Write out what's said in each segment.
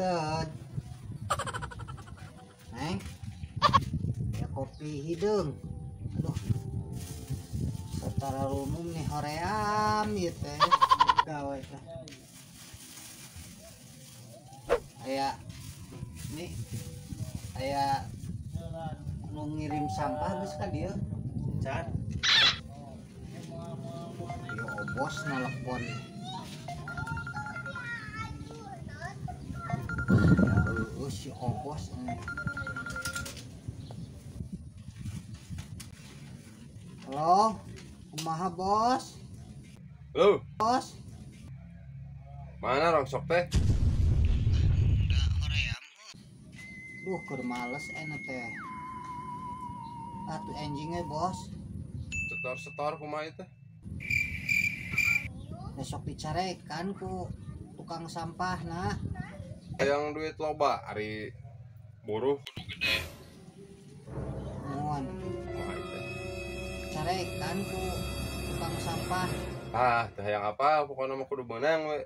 Punten. Neng. Ya kopi hideung. Aduh. Secara umum nih hoream ieu teh. Gawe teh. Aya nih. Aya nu ngirim sampah geus ka dieu. Can. Yo bos nelpon. Si obos. Halo, kumaha bos? Halo, bos. Mana rongsok teh? Udah hoream. Duh, keur males enak teh. Atuh enjingnya bos. Setor-setor kumaha itu? Besok dicarekan ku tukang sampah nah. Yang duit loba ari buruh kudu gede. Muan. Kumaha itu? Carekan ku tukang sampah. Ah, teh yang apa pokoknya mah kudu beunang we.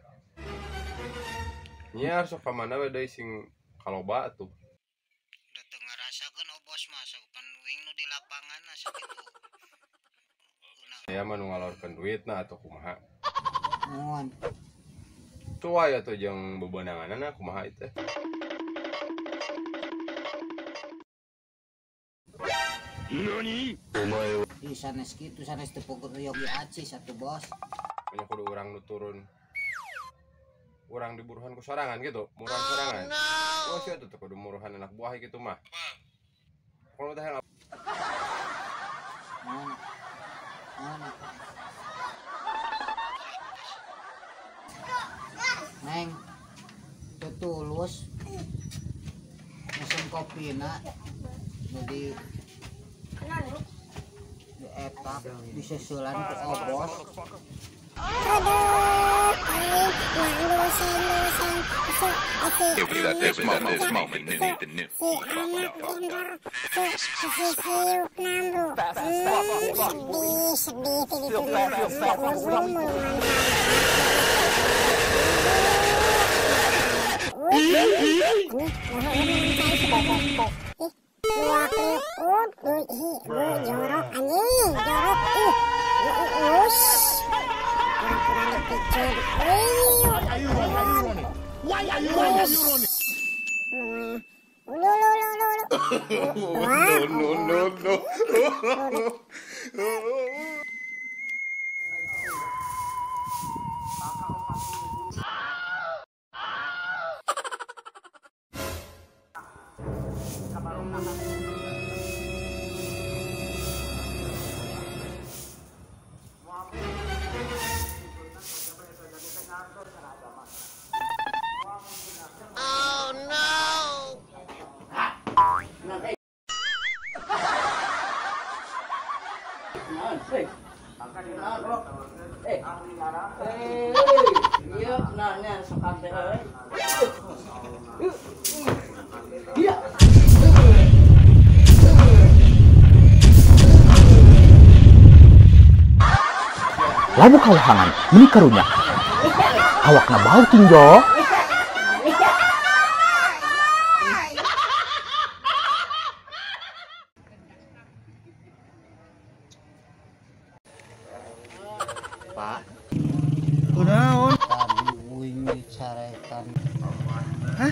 Nyiar sok ka mana we deui sing kaloba atuh. Udah teu ngarasakeun obos mah sok pan wing nu di lapangan sakitu. Saya mah nu ngalorkeun duitna atuh kumaha. Muan. Tua ya tuh jeung bebenanganna kumaha itu. Nani? Omae wa di sanes kitu sanes teu pogo yogi acis atuh bos. Banyak kudu urang nu turun. Urang diburuhan ku sorangan gitu, muruhan sorangan. Oh, sia tuh kudu muruhan anak buah gitu mah. Kalau teh mana? Mana? Neng, tulus mesen kopina jadi di etak disesulan ke obos. No, no, no. Oh no. Labu kawahangan meni karunya. Awakna bau tinjo. Pak. Kunaon? Tadi uing dicarekan. Hah?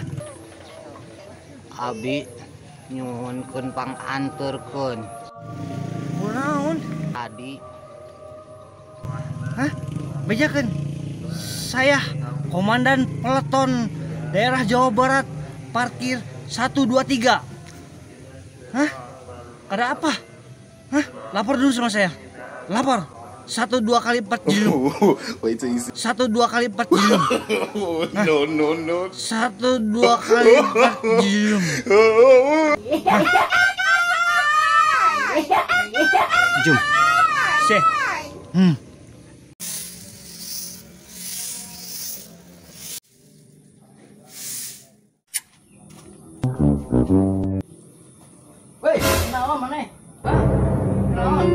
Abi nyuhunkeun panganterkeun. Kunaon? Tadi. Hah? Bejakeun. Saya komandan peleton daerah Jawa Barat parkir 123. Hah? Ada apa? Hah? Lapor dulu sama saya. Lapor. 1 2 kali 4 jilum. 1 2 kali 4 jilum. No no no. 1 2 kali 4 jilum. Jum. Se. Woi, kenapa maneh? Hah? Naon?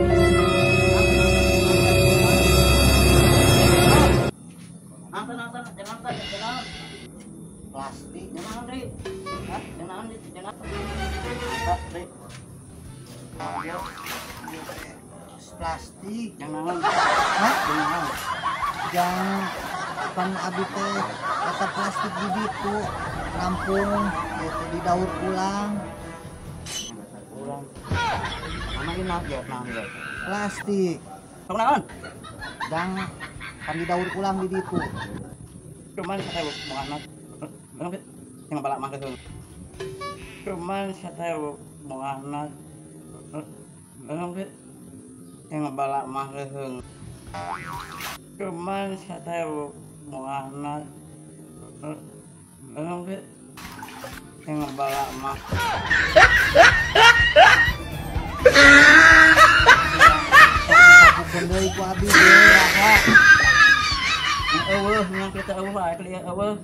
Nonton, jangan. Plastik. Jangan Ri. Hah? Jangan Ri, jangan. Ri. Plastik. Jangan. Hah? Jangan. Jangan pan abi teh kata plastik di ditu rampung gitu didaur ulang. Ulang. Mana ini ya, naon ya? Plastik. Naon? Jangan pan didaur ulang di ditu. Cuman saya mau anak. Yang balak mah keun. Cuman saya mau anak. Yang balak mah keun. Cuman saya mau anak. Yang balak mah. Bukan deui ku abi ge. Eueuh, nya kita eueuh bae lieu eueuh.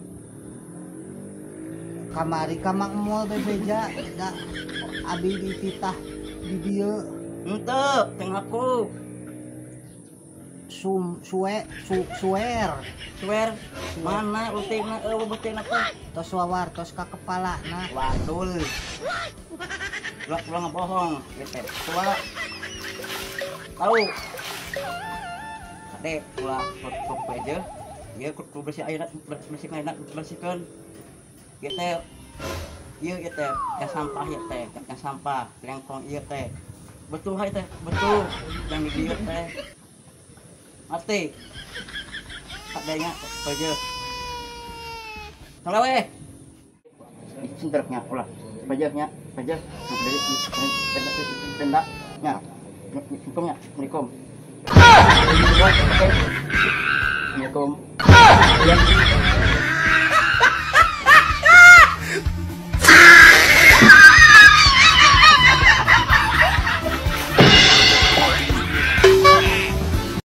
Kamari ka Mang Mol bebeja da abi dititah di dieu. Henteu, teu ngaku. Sum suwe su suer. Suer mana utingna eueuh beuteungna teh. Tos wawar tos ka kepalana. Wadul. Ulah ulah ngebohong ieu teh. Tua. Tahu. Kade ulah kudu aja. Ieu kudu bersih ayeuna bersihkeun ayeuna bersihkeun. Ieu teh ieu ieu teh yang sampah ieu teh, yang sampah lengkong ieu teh. Betul hai teh, betul yang di dieu teh. Ngerti? Kadenya aja. Salah weh. Cinternya ulah. Bajahnya, bajah. Dari tenda nya. Assalamualaikum ya. Assalamualaikum. Assalamualaikum. Ya.